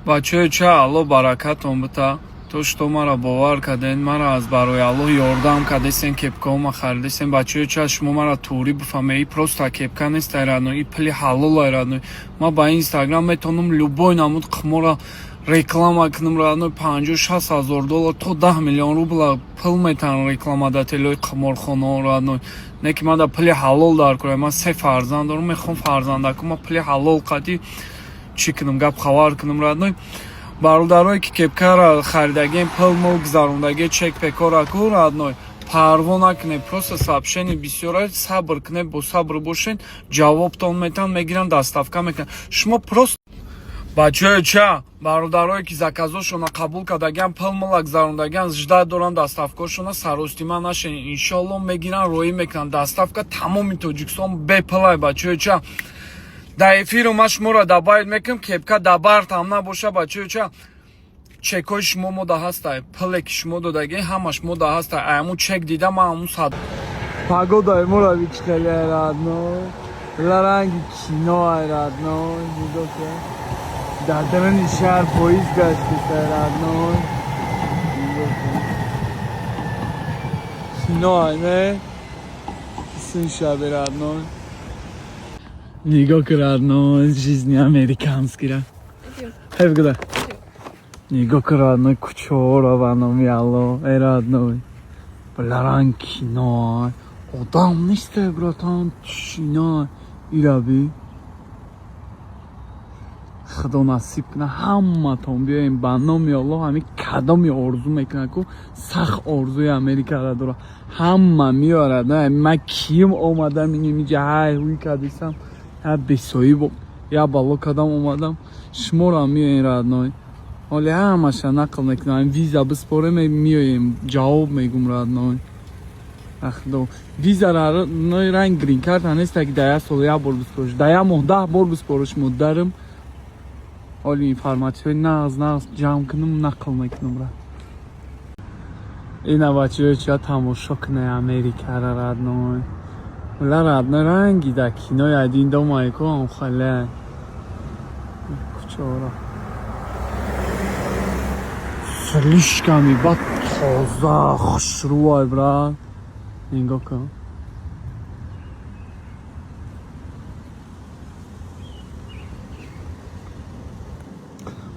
Бачаҳои ча, Алло баракатон бита, то что мара бовар карден, мара аз барои Аллоҳ ёрдам кардесен, кепкаома харидесен. Бачаҳои ча, шумо мара туғрӣ бифаҳме, и просто кепка нест, ай родной, и пули ҳалол, ай родной. Ма ба Инстаграм метавонам любой намуд қимора реклама кунам, родной, 50-60 ҳазор доллар то 10 миллион рубла пул метавонам рекламодателои қиморхонаҳо, родной. Не ки ман да пули ҳалол дар кора, ман се фарзанд дорам, мехоҳам фарзандаку, ма пули ҳалол қадӣ чӣ кунам, гап хабар кунам, родной. Бародарое ки кепкара харидагем, пул мул гузарондагӣ, чек пекора ку, родной, парво накунед, просто сообщение бисёра, сабр кунед, бо сабр бошед, ҷавобтон метавон, мегиранд, доставка мекунанд. Шумо просто, бачаҳои ча, бародарое ки заказошона қабул кардагиан, пул мула гузарондагиан, ждать доранд доставкашона, саростима нашен, иншоалло мегиранд, роӣ мекунанд. Доставка тамоми Тоҷикистон бепулай. Бачаҳои ча, дар эфиру ман шуморо добавить мекунам, кепка дабартам набоша, бачаҳои ча, чекҳои шумо мода ҳастай, пуле ки шумо додагӣ, ҳамаш мода ҳастай. Ай ҳамун чек дида ман ҳамун сад. Погодаи моро бичхели, родной, ранги кино, родной, нигоҳ кун. Дар даруни шаҳр поезд гаштеса, родной, нигоҳ кун. Кино ай, не? Сын шаби, родной. Нигоҳ кун, родной, жизни американский ра. Have good. Нигоҳ кун, родной, кӯчаҳоро, ба номи Алло, эй родной. Бля, ранг кино. Одам несте, братан, тишина. Ираби. Худо насиб кунад, ҳаматон биёем, ба номи Аллоҳ. Ҳами кадоми орзу мекунад ку, сахт орзуи Америкара дора, ҳама меорад. Ман киюм омадам инҷа, ҳай ҳуй кардисам, я бесоиб я бало кардам, омадам. Шуморо меоем, родной, ҳоли ҳамаша нақл мекунам. Виза биспорем, меоем, ҷавоб мегум, родной. Ахудо, виза, родной, ранг грин карта неста, ки дар як сол як бор биспориш, дар як моҳ 10 бор биспориш. Модарам, ҳоли информатсияҳои нағз нағз ҷамъ кунам, нақл мекунам ра. Ина, бачаҳо, чия, тамошо кунай Америкара, родной. Ла, родной, ранги дар кинои Один дома ко хеле кӯчаҳоро слишком бад, тоза, хушрӯай, брат, нигоҳ кун.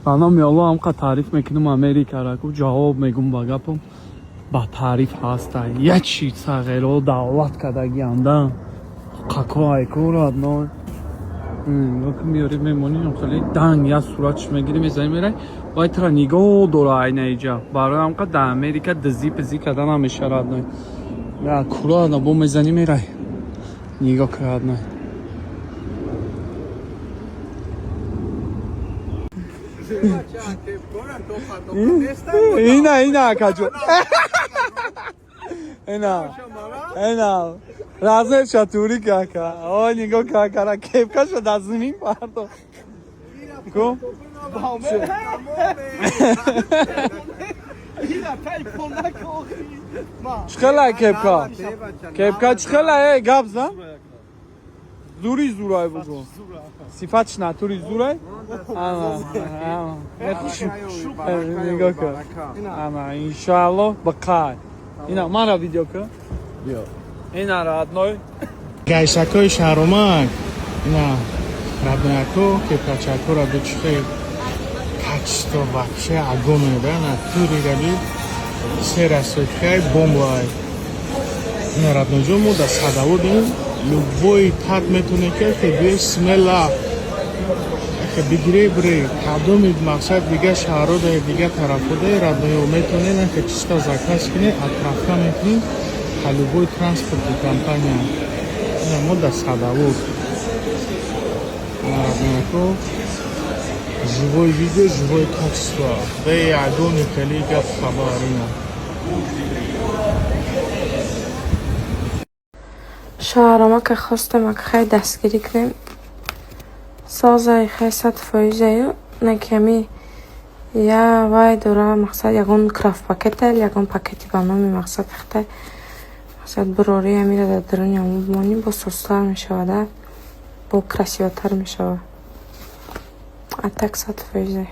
Ба номи Аллоҳ, ҳамқа таъриф мекунам Америкара ку, ҷавоб мегум ба гапам, ба таъриф ҳаста. Ячи сағиро давлат кардагианда қако айко, родной, нигоҳ кун. Меёри, мемонӣ, хеле данг як суратш мегирӣ, мезанӣ, мерай, вай тра нигоҳ дора. Айна иҷа барои ҳамқа дар Америка дизӣ пизӣ карда намеша, родной. Аккуратно бо мезанӣ, мерай. Нигоҳ кун, родной. Ина, ина, акаҷо, ина, ина, размерша тури кака. О, нигоҳ какара, кепкаша дар замин пардо ку. Чӣ хела кепка? Кепка чӣ хела? Э, гап зан, зури зурай бугу, сифатш натури зурай. Нигоҳ кун, ана, иншоалло, бақай. Ина мара видео кун, ина, родной. Гайшакҳои шаҳромак, ина, роднояко, кепкачакҳоро бичихе, качество вообще огонь да. На тури раби се расцветкай бомбай. Ина, роднойҷо, мо дар Садоводем. Любой тат метоне ки биёй, смело бигирей, бирей. Кадоми мақсад, дига шаҳро да, дига тарафҳо да, родноё, метонен ахе чиста заказ кунед, отправка мекунем ба любой транспортный компания. Ина, мо дар Садовод, роднояко, живой видео, живой качество, бе ягони хеле гап хабар. Ина. Шаҳромака хостем, ака, хай дастгирӣ кунем. Созай, хай, 100 фоизаю, не ки ҳами я вай дора, мақсад, ягон крафт пакета, ягон пакети ба номи мақсад хитай, мақсад, бирори ҳамира дар даруни ҳамон бимонӣ, бо созтар мешавада, бо красивотар мешавад. А так 100 фоизай.